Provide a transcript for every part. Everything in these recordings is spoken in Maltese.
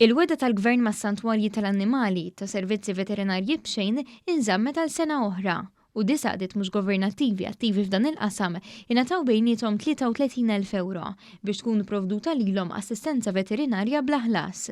Il-wegħda tal-Gvern mas-santwarji tal-annimali ta' servizzi veterinarji b'xejn inżammet għal sena oħra u disa' għaqdiet mhux governattivi attivi f'dan il-qasam ingħataw bejniethom 33,000 ewro biex tkun provduta lilhom assistenza veterinarja bla ħlas.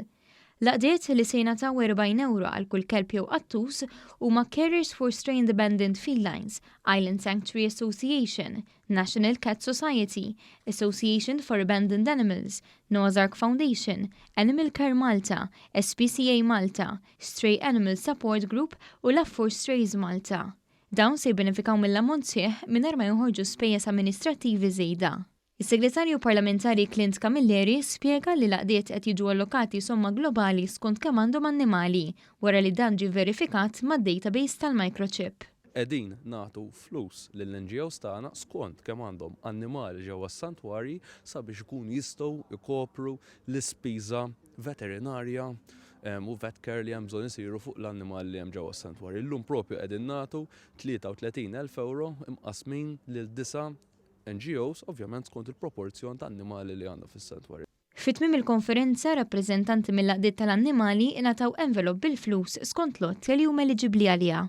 L-għaqdiet li se jingħataw 40 ewro għal kull kelb jew qattus huma Carers for Stray and Abandoned Felines, Island Sanctuary Association, National Cat Society, Association for Abandoned Animals, Noah's Ark Foundation, Animal Care Malta, SPCA Malta, Stray Animal Support Group u Love for Strays Malta. Dawn se jibbenefikaw mill-ammont sħiħ mingħajr ma joħorġu spejjeż amministrattivi żejda. Is-Segretarju Parlamentari Clint Camilleri spjega li l-għaqdiet qed jiġu allokati somma globali skont kemm għandhom annimali, wara li dan ġie vverifikat mad-database tal-microchip. Qegħdin nagħtu flus lill-NGOs tagħna skont kemm għandhom annimali ġewwa s-santwarji sabiex ikunu jistgħu jkopru l-ispiża veterinarja u vet care li hemm bżonn isiru fuq l-annimali li hemm ġewwa s-santwarji. Illum propju qegħdin nagħtu 33,000 ewro imqassmin lil disa' NGOs, ovvjament skont il-proporzjon ta' annimali li għandna fis-santwarji. Fi tmiem il-konferenza, rappreżentanti mill-għaqdiet tal-annimali ingħataw envelop bil-flus skont l-għotja li huma eliġibbli għaliha.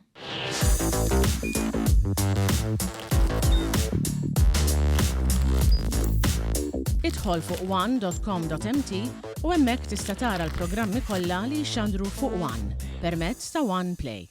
Idħol fuq one.com.mt u hemmhekk tista' tara l-programmi kollha li jixxandru fuq One permezz ta' One Play.